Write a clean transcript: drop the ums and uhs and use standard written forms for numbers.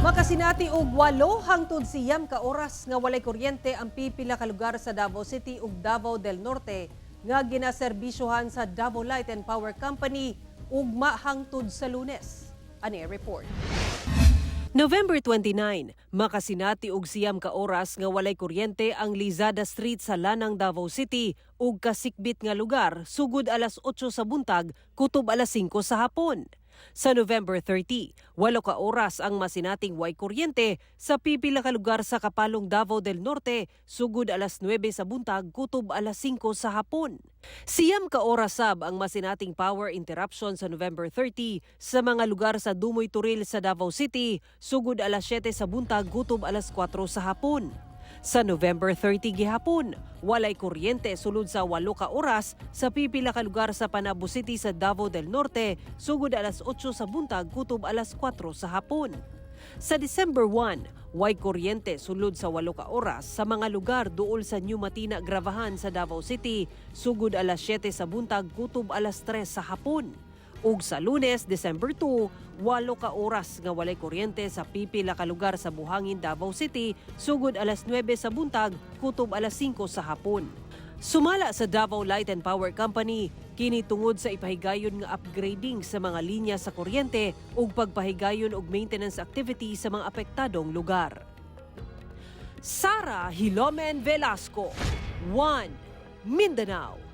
Makasinati og 8 hangtod 9 ka oras nga walay kuryente ang pipila ka lugar sa Davao City ug Davao del Norte nga ginaserbisyohan sa Davao Light and Power Company ugma hangtod sa Lunes. Ani report. November 29, makasinati og 9 ka oras nga walay kuryente ang Lizada Street sa Lanang, Davao City ug kasikbit nga lugar sugod alas 8 sa buntag kutob alas 5 sa hapon. Sa November 30, 8 ka oras ang masinating way kuryente sa pipila ka lugar sa Kapalong, Davao del Norte sugod alas 9 sa buntag kutob alas 5 sa hapon. 9 ka oras sab ang masinating power interruption sa November 30 sa mga lugar sa Dumoy Toril sa Davao City sugod alas 7 sa buntag kutob alas 4 sa hapon. Sa November 30 gihapon, walay kuryente sulod sa 8 ka oras sa pipila ka lugar sa Panabo City sa Davao del Norte sugod alas 8 sa buntag kutob alas 4 sa hapon. Sa December 1, way kuryente sulod sa 8 ka oras sa mga lugar duol sa New Matina, Gravahan sa Davao City sugod alas 7 sa buntag kutob alas 3 sa hapon. Ug sa Lunes, December 2, 8 ka oras nga walay kuryente sa pipila ka lugar sa Buhangin, Davao City sugod alas 9 sa buntag kutob alas 5 sa hapon. Sumala sa Davao Light and Power Company, kini tungod sa ipahigayon nga upgrading sa mga linya sa kuryente ug pagpahigayon og maintenance activity sa mga apektadong lugar. Sara Hilomen Velasco, 1 Mindanao.